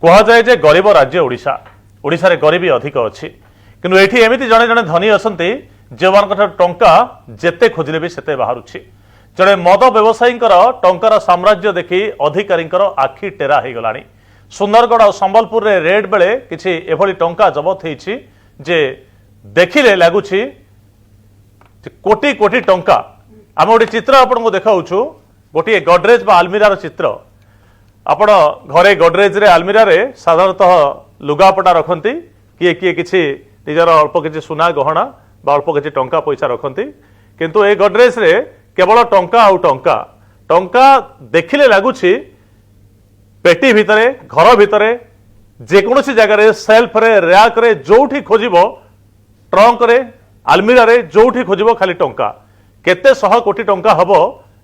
କୁହାଯାଏ ଯେ ଗରିବ ରାଜ୍ୟ ଓଡ଼ିଶା, ଓଡ଼ିଶାରେ ଗରିବୀ ଅଧିକ ଅଛି। କିନ୍ତୁ ଏଠି ଏମିତି ଜଣେ ଜଣେ ଧନୀ ଅଛନ୍ତି, ଯେଉଁମାନଙ୍କ ଠାରୁ ଟଙ୍କା ଯେତେ ଖୋଜିଲେ ବି ସେତେ ବାହାରୁଛି। ଜଣେ ମଦ ବ୍ୟବସାୟୀଙ୍କର ଟଙ୍କାର ସାମ୍ରାଜ୍ୟ ଦେଖି ଅଧିକାରୀଙ୍କର ଆଖି ଟେରା ହେଇଗଲାଣି। ସୁନ୍ଦରଗଡ଼ ଆଉ ସମ୍ବଲପୁରରେ ରେଡ୍ ବେଳେ କିଛି ଏଭଳି ଟଙ୍କା ଜବତ ହେଇଛି ଯେ ଦେଖିଲେ ଲାଗୁଛି ଯେ କୋଟି କୋଟି ଟଙ୍କା। ଆମେ ଗୋଟେ ଚିତ୍ର ଆପଣଙ୍କୁ ଦେଖାଉଛୁ, ଗୋଟିଏ ଗଡରେଜ ବା ଆଲମିରାର ଚିତ୍ର। ଆପଣ ଘରେ ଗଡରେଜରେ, ଆଲମିରାରେ ସାଧାରଣତଃ ଲୁଗାପଟା ରଖନ୍ତି, କିଏ କିଏ କିଛି ନିଜର ଅଳ୍ପ କିଛି ସୁନା ଗହଣା ବା ଅଳ୍ପ କିଛି ଟଙ୍କା ପଇସା ରଖନ୍ତି। କିନ୍ତୁ ଏ ଗଡରେଜରେ କେବଳ ଟଙ୍କା ଆଉ ଟଙ୍କା। ଟଙ୍କା ଦେଖିଲେ ଲାଗୁଛି ପେଟି ଭିତରେ, ଘର ଭିତରେ, ଯେକୌଣସି ଜାଗାରେ, ସେଲ୍ଫରେ, ର୍ୟାକରେ, ଯୋଉଠି ଖୋଜିବ, ଟ୍ରଙ୍କରେ, ଆଲମିରାରେ, ଯୋଉଠି ଖୋଜିବ ଖାଲି ଟଙ୍କା। କେତେ ଶହ କୋଟି ଟଙ୍କା ହବ,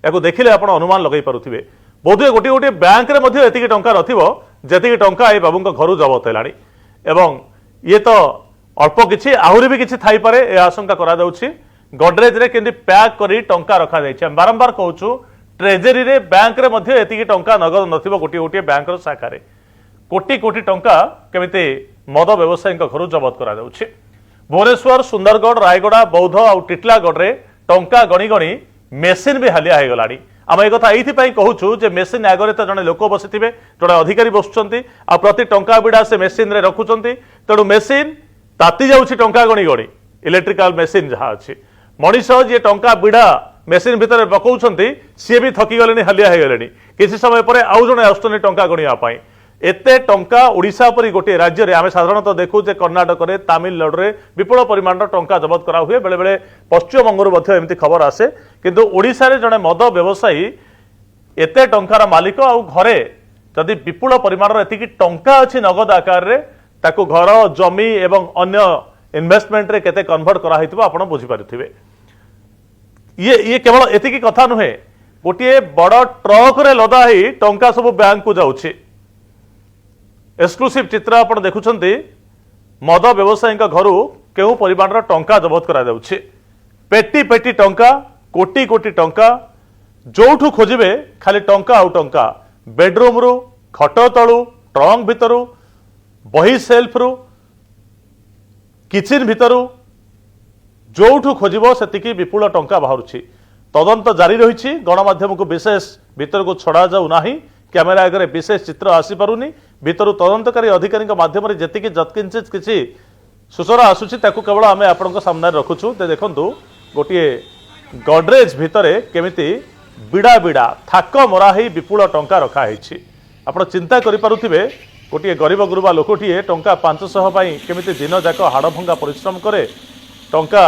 ୟାକୁ ଦେଖିଲେ ଆପଣ ଅନୁମାନ ଲଗାଇ ପାରୁଥିବେ। ବୋଧହୁଏ ଗୋଟିଏ ଗୋଟିଏ ବ୍ୟାଙ୍କରେ ମଧ୍ୟ ଏତିକି ଟଙ୍କା ନଥିବ, ଯେତିକି ଟଙ୍କା ଏ ବାବୁଙ୍କ ଘରୁ ଜବତ ହେଲାଣି। ଏବଂ ଇଏ ତ ଅଳ୍ପ କିଛି, ଆହୁରି ବି କିଛି ଥାଇପାରେ, ଏ ଆଶଙ୍କା କରାଯାଉଛି। ଗଡରେଜରେ କେମିତି ପ୍ୟାକ୍ କରି ଟଙ୍କା ରଖାଯାଇଛି। ଆମେ ବାରମ୍ବାର କହୁଛୁ, ଟ୍ରେଜେରୀରେ, ବ୍ୟାଙ୍କରେ ମଧ୍ୟ ଏତିକି ଟଙ୍କା ନଗଦ ନଥିବ। ଗୋଟିଏ ଗୋଟିଏ ବ୍ୟାଙ୍କର ଶାଖାରେ କୋଟି କୋଟି ଟଙ୍କା କେମିତି ମଦ ବ୍ୟବସାୟୀଙ୍କ ଘରୁ ଜବତ କରାଯାଉଛି? ଭୁବନେଶ୍ୱର, ସୁନ୍ଦରଗଡ଼, ରାୟଗଡ଼ା, ବୌଦ୍ଧ ଆଉ ଟିଟଲାଗଡ଼ରେ ଟଙ୍କା ଗଣି ଗଣି ମେସିନ୍ ବି ହାଲିଆ ହେଇଗଲାଣି। ଆମେ ଏ କଥା ଏଇଥିପାଇଁ କହୁଛୁ ଯେ ମେସିନ୍ ଆଗରେ ତ ଜଣେ ଲୋକ ବସିଥିବେ, ଜଣେ ଅଧିକାରୀ ବସୁଛନ୍ତି ଆଉ ପ୍ରତି ଟଙ୍କା ବିଡ଼ା ସେ ମେସିନରେ ରଖୁଛନ୍ତି। ତେଣୁ ମେସିନ୍ ତାତି ଯାଉଛି ଟଙ୍କା ଗଣି ଗଣି। ଇଲେକ୍ଟ୍ରିକାଲ ମେସିନ୍ ଯାହା ଅଛି, ମଣିଷ ଯିଏ ଟଙ୍କା ବିଡ଼ା ମେସିନ୍ ଭିତରେ ପକାଉଛନ୍ତି, ସିଏ ବି ଥକି ଗଲେଣି, ହାଲିଆ ହେଇଗଲେଣି। କିଛି ସମୟ ପରେ ଆଉ ଜଣେ ଆସୁଛନ୍ତି ଟଙ୍କା ଗଣିବା ପାଇଁ। ଏତେ ଟଙ୍କା ଓଡ଼ିଶା ପରି ଗୋଟିଏ ରାଜ୍ୟରେ! ଆମେ ସାଧାରଣତଃ ଦେଖୁ ଯେ କର୍ଣ୍ଣାଟକରେ, ତାମିଲନାଡୁରେ ବିପୁଳ ପରିମାଣର ଟଙ୍କା ଜବତ କରାହୁଏ। ବେଳେବେଳେ ପଶ୍ଚିମବଙ୍ଗରୁ ମଧ୍ୟ ଏମିତି ଖବର ଆସେ। କିନ୍ତୁ ଓଡ଼ିଶାରେ ଜଣେ ମଦ ବ୍ୟବସାୟୀ ଏତେ ଟଙ୍କାର ମାଲିକ, ଆଉ ଘରେ ଯଦି ବିପୁଳ ପରିମାଣର ଏତିକି ଟଙ୍କା ଅଛି ନଗଦ ଆକାରରେ, ତାକୁ ଘର, ଜମି ଏବଂ ଅନ୍ୟ ଇନଭେଷ୍ଟମେଣ୍ଟରେ କେତେ କନଭର୍ଟ କରାହେଇଥିବ, ଆପଣ ବୁଝିପାରୁଥିବେ। ଇଏ କେବଳ ଏତିକି କଥା ନୁହେଁ, ଗୋଟିଏ ବଡ଼ ଟ୍ରକରେ ଲଦା ହେଇ ଟଙ୍କା ସବୁ ବ୍ୟାଙ୍କକୁ ଯାଉଛି। ଏକ୍ସକ୍ଲୁସିଭ ଚିତ୍ର ଆପଣ ଦେଖୁଛନ୍ତି, ମଦ ବ୍ୟବସାୟୀଙ୍କ ଘରୁ କେଉଁ ପରିମାଣର ଟଙ୍କା ଜବତ କରାଯାଉଛି। ପେଟି ପେଟି ଟଙ୍କା, କୋଟି କୋଟି ଟଙ୍କା। ଯୋଉଠୁ ଖୋଜିବେ ଖାଲି ଟଙ୍କା ଆଉ ଟଙ୍କା। ବେଡରୁମରୁ, ଖଟ ତଳୁ, ଟ୍ରଙ୍କ ଭିତରୁ, ବହି ସେଲ୍ଫରୁ, କିଚେନ୍ ଭିତରୁ, ଯୋଉଠୁ ଖୋଜିବ ସେତିକି ବିପୁଳ ଟଙ୍କା ବାହାରୁଛି। ତଦନ୍ତ ଜାରି ରହିଛି। ଗଣମାଧ୍ୟମକୁ ବିଶେଷ ଭିତରକୁ ଛଡ଼ାଯାଉ ନାହିଁ। କ୍ୟାମେରା ଆଗରେ ବିଶେଷ ଚିତ୍ର ଆସିପାରୁନି। ଭିତରୁ ତଦନ୍ତକାରୀ ଅଧିକାରୀଙ୍କ ମାଧ୍ୟମରେ ଯେତିକି ଯତ୍କିଞ୍ଚିତ କିଛି ସୂଚନା ଆସୁଛି, ତାକୁ କେବଳ ଆମେ ଆପଣଙ୍କ ସାମ୍ନାରେ ରଖୁଛୁ। ତ ଦେଖନ୍ତୁ, ଗୋଟିଏ ଗଡରେଜ ଭିତରେ କେମିତି ବିଡ଼ା ବିଡ଼ା ଥାକ ମରା ହେଇ ବିପୁଳ ଟଙ୍କା ରଖା ହେଇଛି। ଆପଣ ଚିନ୍ତା କରିପାରୁଥିବେ, ଗୋଟିଏ ଗରିବ ଗୁରୁବା ଲୋକଟିଏ ଟଙ୍କା 500 ପାଇଁ କେମିତି ଦିନ ଯାକ ହାଡ଼ଭଙ୍ଗା ପରିଶ୍ରମ କରେ। ଟଙ୍କା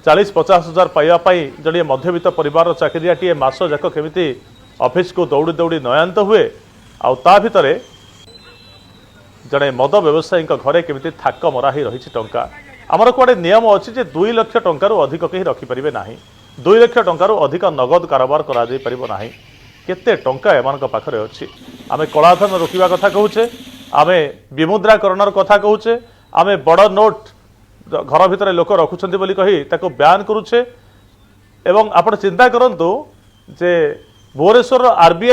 40-50 ହଜାର ପାଇବା ପାଇଁ ଜଣେ ମଧ୍ୟବିତ୍ତ ପରିବାରର ଚାକିରିଆଟିଏ ମାସ ଯାକ କେମିତି ଅଫିସକୁ ଦୌଡ଼ି ଦୌଡ଼ି ନୟାନ୍ତ ହୁଏ, ଆଉ ତା ଭିତରେ ଜଣେ ମଦ ବ୍ୟବସାୟୀଙ୍କ ଘରେ କେମିତି ଥାକ ମରା ହେଇ ରହିଛି ଟଙ୍କା। ଆମର କୁଆଡ଼େ ନିୟମ ଅଛି ଯେ 2 ଲକ୍ଷ ଟଙ୍କାରୁ ଅଧିକ କେହି ରଖିପାରିବେ ନାହିଁ, 2 ଲକ୍ଷ ଟଙ୍କାରୁ ଅଧିକ ନଗଦ କାରବାର କରାଯାଇପାରିବ ନାହିଁ। କେତେ ଟଙ୍କା ଏମାନଙ୍କ ପାଖରେ ଅଛି? ଆମେ କଳାଧନ ରୋକିବା କଥା କହୁଛେ, ଆମେ ବିମୁଦ୍ରାକରଣର କଥା କହୁଛେ, ଆମେ ବଡ଼ ନୋଟ୍ ଘର ଭିତରେ ଲୋକ ରଖୁଛନ୍ତି ବୋଲି କହି ତାକୁ ବ୍ୟାନ୍ କରୁଛେ। ଏବଂ ଆପଣ ଚିନ୍ତା କରନ୍ତୁ ଯେ ଭୁବନେଶ୍ୱରର ଆରବିଆଇ